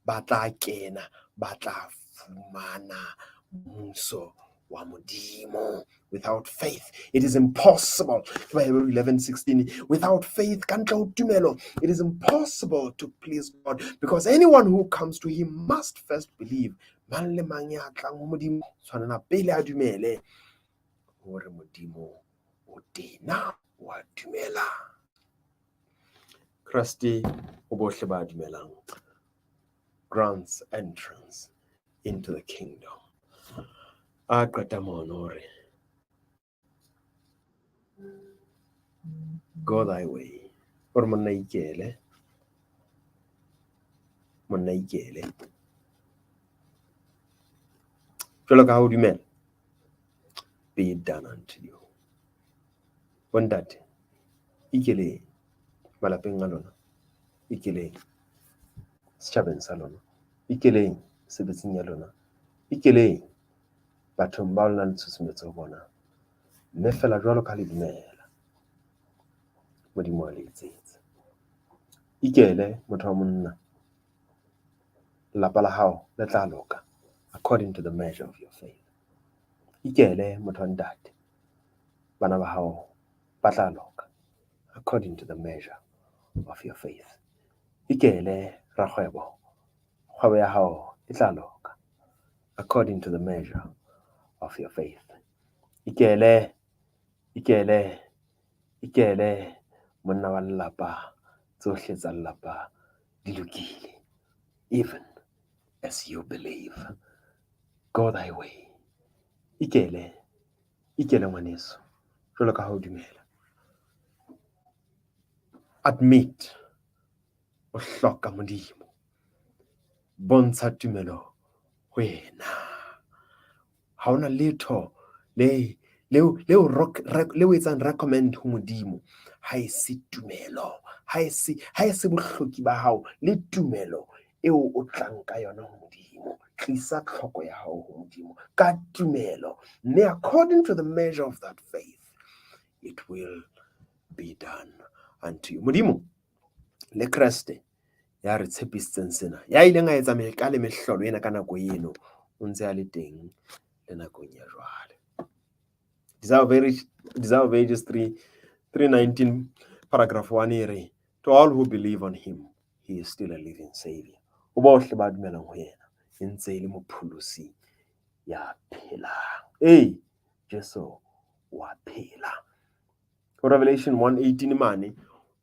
ba tla kena, ba tla fumana mmuso wa Modimo. Without faith it is impossible. Ke Bahebere 11:16. Without faith, ka ntle ho tumelo, it is impossible to please God, because anyone who comes to him must first believe. Mang le mang ya tlang ho Modimo tshwanela pele a dumele hore Modimo o teng. Na wa dumela? Kreste ho bohle ba dumelang grants entrance into the kingdom. A qeta mono hore Go thy way. O re monna ikele. Monna ikele. Jwalo ka ha o dumela, be it done unto you. Bontate, ikeleng malapeng a lona, ikeleng setjhabeng sa lona, ikeleng mesebetsing ya lona, ikeleng bathong bao le nang le tshusumetso ho bona. Mme feela jwalo ka ha le dumela, Modimo a le etsetse. Ikele motho wa monna, lelapa la hao le tla loka according to the measure of your faith. Ikele motho wa ntate, bana ba hao ba tla loka according to the measure of your faith. Ikele rakgwebo, kgwebo ya hao e tla loka according to the measure of your faith. Ikele, ikele, ikele monna wa lelapa, tsohle tsa lelapa di lokile, even as you believe. Go thy way. Ikele, ikele ngwaneso, jwalo ka ha o dumela. Admit o hloka Modimo. Bontsha tumelo ho yena. Ha hona letho le leo leo leo etsang recommend ho Modimo ha e se tumelo, ha e se bohloki ba hao le tumelo eo o tlang ka yona ho Modimo. Tlisa tlhoko ya hao ho Modimo ka tumelo, mme according to the measure of that faith it will be done unto you. Modimo le Kreste ya re tshepisitseng sena, ya ileng a etsa meka le mehlolo ena ka nako eno, o ntse a le teng le nakong ya jwale. Desire of Ages 3:19 paragraph 1 e re, to all who believe on him, he is still a living savior. Ho bohle ba dumelang ho yena, e ntse e le mopholosi ya phelang. Ee, Jesu wa phela. Ho Revelation 1:18 mane,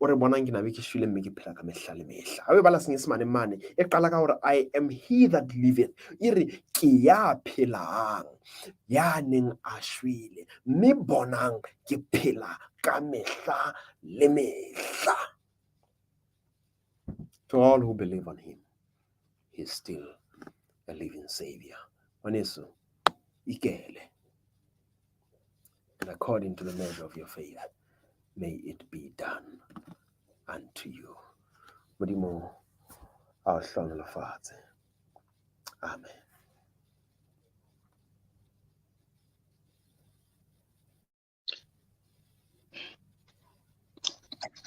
o re bonang ke na be ke shwele mme ke phela ka mehla le mehla. Ha o e bala Senyesemane mane, e qala ka hore I am he that liveth. E re ke ya phelang, ya neng a shwele, mme bonang ke phela ka mehla le mehla. To all who believe on him, he is still a living savior. Ngwaneso, ikele. And according to the measure of your faith, may it be done unto you. Modimo a o hlohonolofatse. Amen.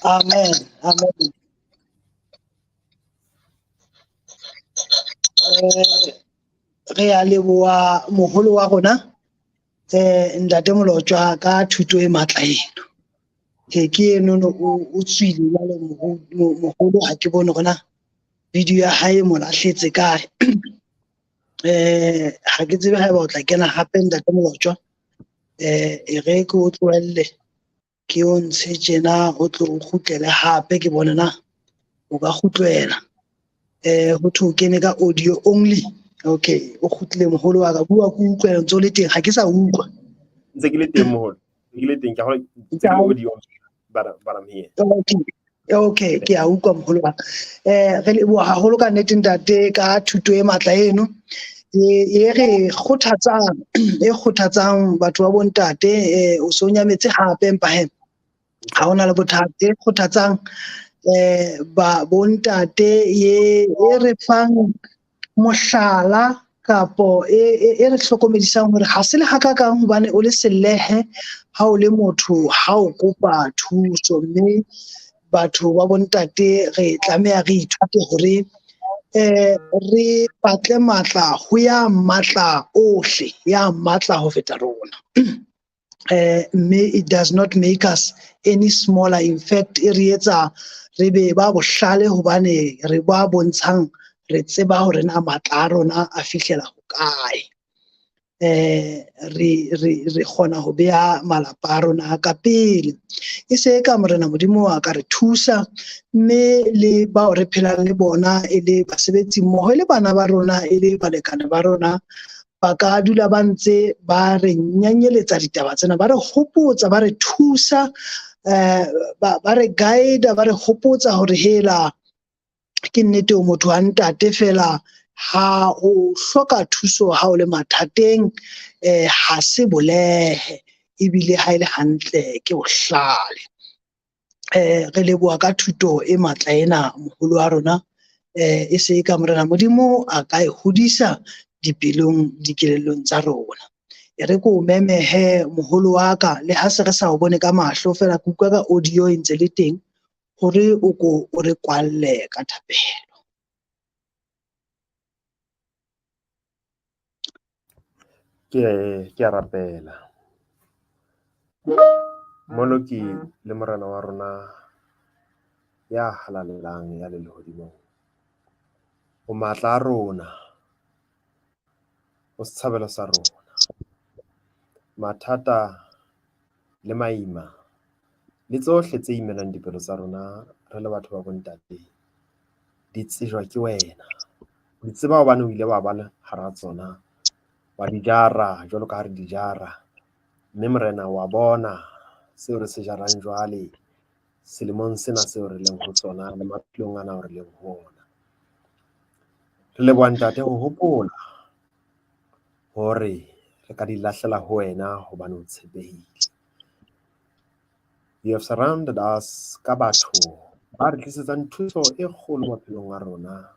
Amen. Amen. Re a leboha moholo wa rona Ntate Molotjwa ka thuto e matla eno. Ke eno o tswile jwale moholo, ha ke bone hore na video ya hae mo lahletse kae. Ha ke tsebe haeba o tla kena hape Ntate Molotjwa. E re ke o tlohelle ke o ntshe tjena, o tlo o kgutlele hape ke bone na o ka kgutlela. Ho thwe o kene ka audio only. Okay, o kgutlile moholo wa ka, bua ke utlwe ntse o le teng, ha ke sa utlwa. Ntse ke le teng moholo, ke le teng, ke hore ntse ke le audio, but I'm here. Okay, ke a utlwa moholo wa ka. Re leboha haholo ka nnete ntate ka thuto e matla eno. E re kgothatsang, e kgothatsang batho ba bontate, o so nyametse hape empa he ha hona le bothata. E kgothatsang ba bontate, e re fang mohlala kapo e re hlokomedisang hore ha se le hakakang hobane o le selehe ha o le motho ha o kopa thuso. Mme batho ba bontate re tlameha re ithute hore re batle matla ho ya matla ohle, ya matla ho feta rona. Mme it does not make us any smaller. In fact, e re etsa re be ba bohlale hobane re ba bontshang re tseba hore na matla a rona a fihlela hokae. Re kgona ho beha malapa a rona ka pele. E se ka Morena Modimo a ka re thusa, mme le bao re phelang le bona e le basebetsi mmoho, e le bana ba rona, e le balekane ba rona, ba ka dula ba ntse ba re nyanyeletsa ditaba tsena, ba re hopotsa, ba re thusa, Ba re guide, ba re hopotsa hore hela ke nnete o motho wa ntate fela ha o hloka thuso ha o le mathateng, ha se bolehe ebile ha e le hantle ke bohlale. Re leboha ka thuto e matla ena moholo wa rona, e se ka Morena Modimo a ka e hodisa dipelong dikelellong tsa rona. E re ko memehe moholo wa ka, le ha se re sa o bone ka mahlo fela ke utlwa ka audio e ntse le teng hore o ko o re kwalle ka thapelo. Ke a rapela. Moloki le Morena wa rona ya halalelang ya le lehodimong, o matla a rona, o setshabelo sa rona. Mathata le maima le tsohle tse imelang dipelo tsa rona re le batho ba bontate di tsejwa ke wena. O di tseba hobane o ile wa ba le hara tsona, wa di jara jwalo ka ha re di jara. Mme Morena wa bona seo re se jarang jwale selemong sena seo re leng ho sona le maphelong ana ao re leng ho ona. Re leboha ntate ho hopola hore re ka di lahlela ho wena hobane o tshepehile. You have surrounded us ka batho ba re tlisetsang thuso e kgolo maphelong a rona,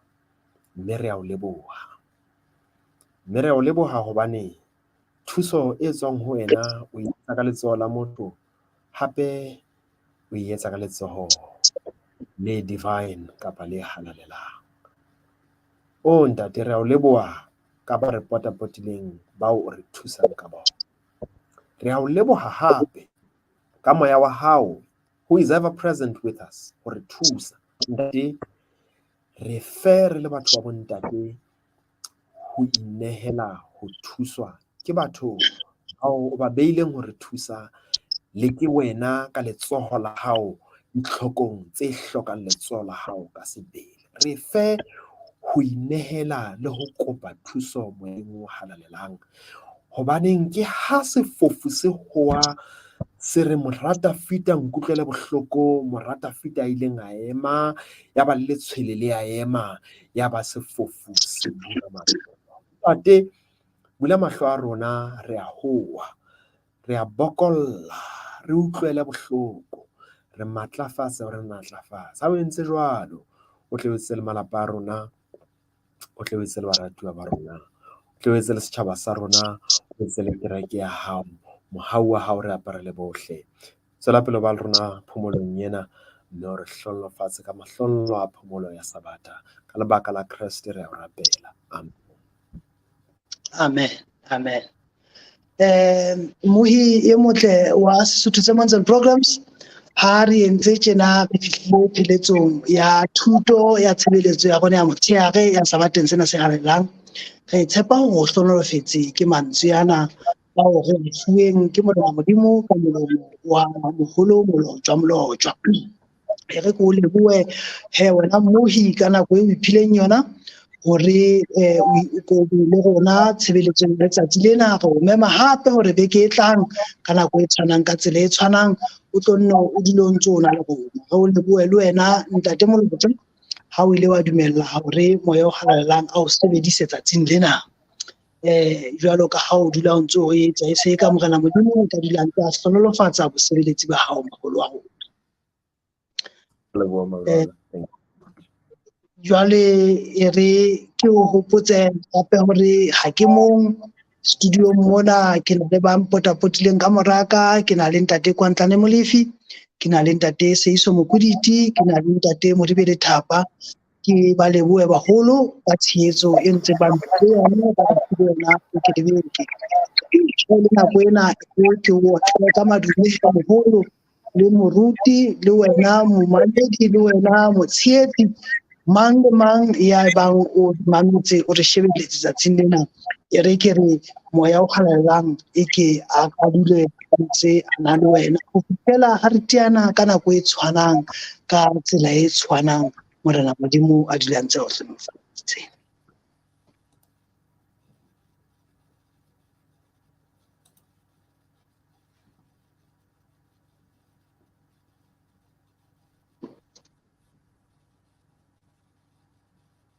mme re a o leboha. Mme re a o leboha hobane thuso e tswang ho wena o e etsa ka letsoho la motho, hape o e etsa ka letsoho le divine kapa le halalelang. O ntate, re a o leboha ka ba re potapotileng bao o re thusang ka bona. Re a o leboha hape ka moya wa hao who is ever present with us ho re thusa. Ntate, re fe re le batho ba bontate ho inehela ho thuswa ke batho bao o ba beileng ho re thusa, le ke wena ka letsoho la hao ditlhokong tse hlokang letsoho la hao ka sebele. Re fe ho inehela le ho kopa thuso moyeng o halalelang, hobaneng ke ha sefofu se howa se re morata fita nkutlwele bohloko, morata fita a ileng a ema, ya ba le letshwele le a ema, ya ba sefofu se bula mahlo. Ntate, bula mahlo a rona, re a howa, re a bokolla, re utlwele bohloko, re matlafatse, re matlafatse. Ha o entse jwalo, o tle o etse le malapa a rona, o tle o etse le baratuwa ba rona, o tle o etse le setjhaba sa rona, o etse le kereke ya hao. Mohau wa hao re aparele bohle. Tswela pele ba le rona phomolong ena, mme o re hlohonolofatse ka mahlonolo a phomolo ya Sabatha. Ka lebaka la Kreste re a o rapela. Amen. Amen. Amen. Mohi e motle wa Sesotho Sermons and Programs, ha re entse tjena re fihlile pheletsong ya thuto ya tshebeletso ya rona ya motshehare ya Sabateng sena se halalelang. Re tshepa hore o hlohonolofetse ke mantswe ana ao re fuweng ke Morena Modimo ka molomo wa moholo Molotjwa Molotjwa. E re ke o lebohe he wena mmohi ka nako eo o iphileng yona hore o ko be le rona tshebeletsong ya letsatsi lena. Re o mema hape hore beke e tlang ka nako e tshwanang ka tsela e tshwanang o tlo nne o dule o ntse o na le rona. Re o lebohe le wena ntate Molotjwa ha o ile wa dumella hore moya o halalelang a o sebedise tsatsing lena. Jwalo ka ha o dula o ntse o etsa, e se ka Morena Modimo o ka dula ntse a hlohonolofatsa bosebeletsi ba hao moholo wa rona. Leboha, my brother. Thank you. Jwale e re ke o hopotse hape hore ha ke mong studio mona, ke na le ba mpotapotileng ka moraka, ke na le ntate Kwantlane Molefi, ke na le ntate Seiso Mokuditi, ke na le ntate Moribele Thapa. Ke ba lebohe baholo ka tshehetso e ntse ba mphile yona, ba mphile yona beke le beke. Le nako ena ke o otle ka madume moholo le moruti le wena momamedi le wena motshehetsi, mang le mang ya bang o mametse o re shebelletse tsatsing lena. E re ke re moya o halalelang e ke a dule ntse a na le wena ho fihlela ha re teana ka nako e tshwanang ka tsela e tshwanang. Morena Modimo a dule a ntse a o hlohonolofaditse.